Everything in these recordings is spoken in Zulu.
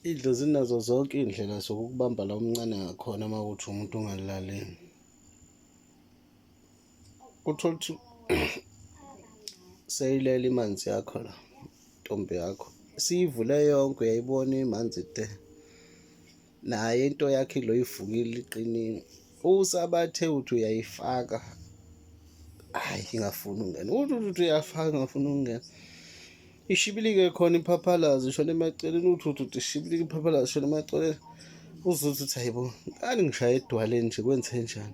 Idlozi linazo zonke iy'ndlela zokukubamba la umncane ngakhona uma kuwukuthi umuntu ongalaleli. Uthole ukuthi seyilele imanzi yakho la, ntombi yakho. Siyivule yonke uyayibona imanzi te. Naye into yakhe ilo ivukile iqinile. Usabathe uthi uyayifaka, hhayi ingafuni ukungena. Uthi uthi uyafaka ingafuni ukungena. Ishibilike khona iphaphalazi ishona emaceleni uthi uthi uthi ishibilike iphaphalazi ishona emaceleni uzuthi uthi hayibo ngani ngishaye edwaleni nje kwenze njani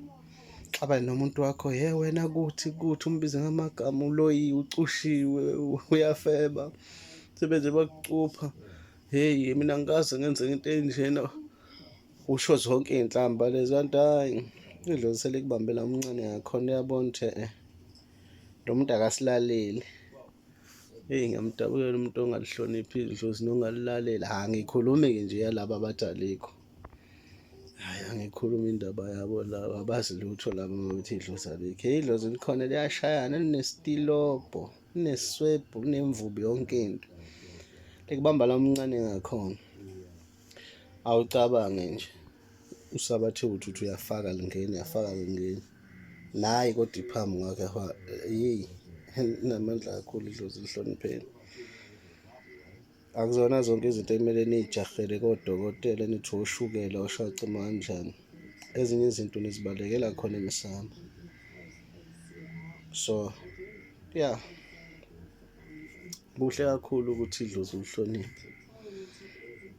xabane nomuntu wakho ye wena kuthi kuthi umbize ngamagama uloyiwe ucushiwe uyafeba sebenze bakucupha heyi mina ngikaze ngenze into enjena usho zonke iy'nhlamba lezi kanti hhayi idlozi selikubambela umncane ngakhona uyabona ukuthi eh lo muntu akasilaleli. Eyi ngiyamdabukela umuntu ongalihloniphi idlozi nongalilaleli. Angikhulumi-ke nje yalaba abathi alikho. Hhayi angikhulumi indaba yabo laba abazi lutho laba uma bethi idlozi alikho. Idlozi likhona liyashayana linesitilobho, lineswebhu, linemvubu yonke into. Likubamba la omncane ngakhona. Awucabange nje usabathe uthi uthi uyafaka lingeni uyafaka lingeni nayi kodwa iphambi kwakhe yeyi namandla kakhulu idlozi lihlonipheni. Akuzona zonke izinto ekumele niy'jahele kodokotela nithi oshukela oshacima kanjani. Ezinye izinto nizibalekela khona emsamo. So yeah. Kuhle kakhulu ukuthi idlozi ulihloniphe.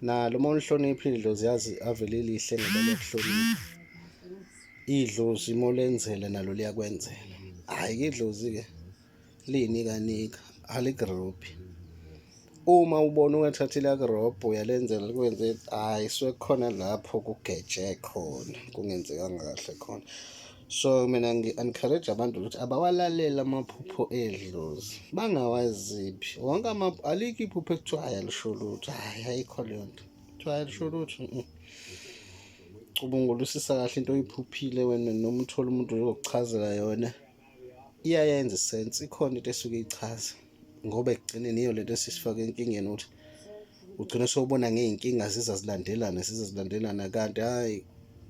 Nalo uma ulihlonipha idlozi yazi ave lilihle ngoba liyakuhlonipha. Idlozi uma ulenzela nalo liyakwenzela. Hhayi-ke idlozi-ke liyinikanika alikurobhi. Uma ubona ungathathi liyakurobha uyalenzela likwenze hhayi suke kukhona lapho kugeje khona kungenzekanga kahle khona. So mina ngi-encourage abantu ukuthi abawalalele amaphupho edlozi bangawaziphi wonke alikho iphupho ekuthiwa hhayi alisho lutho, hhayi ayikho leyo nto kuthiwa hhayi alisho lutho. Cubungulisisa kahle into oyiphuphile wena noma uthole umuntu ozokuchazela yona iyayenza isense ikhona into esuke ichaza ngoba ekugcineni iyo lento esisifaka enkingeni ukuthi ugcine sewubona ngey'nkinga ziza zilandelana ziza zilandelana kanti hhayi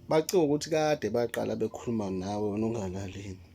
bacika ukuthi kade baqala bekhuluma nawe wena ungalaleli.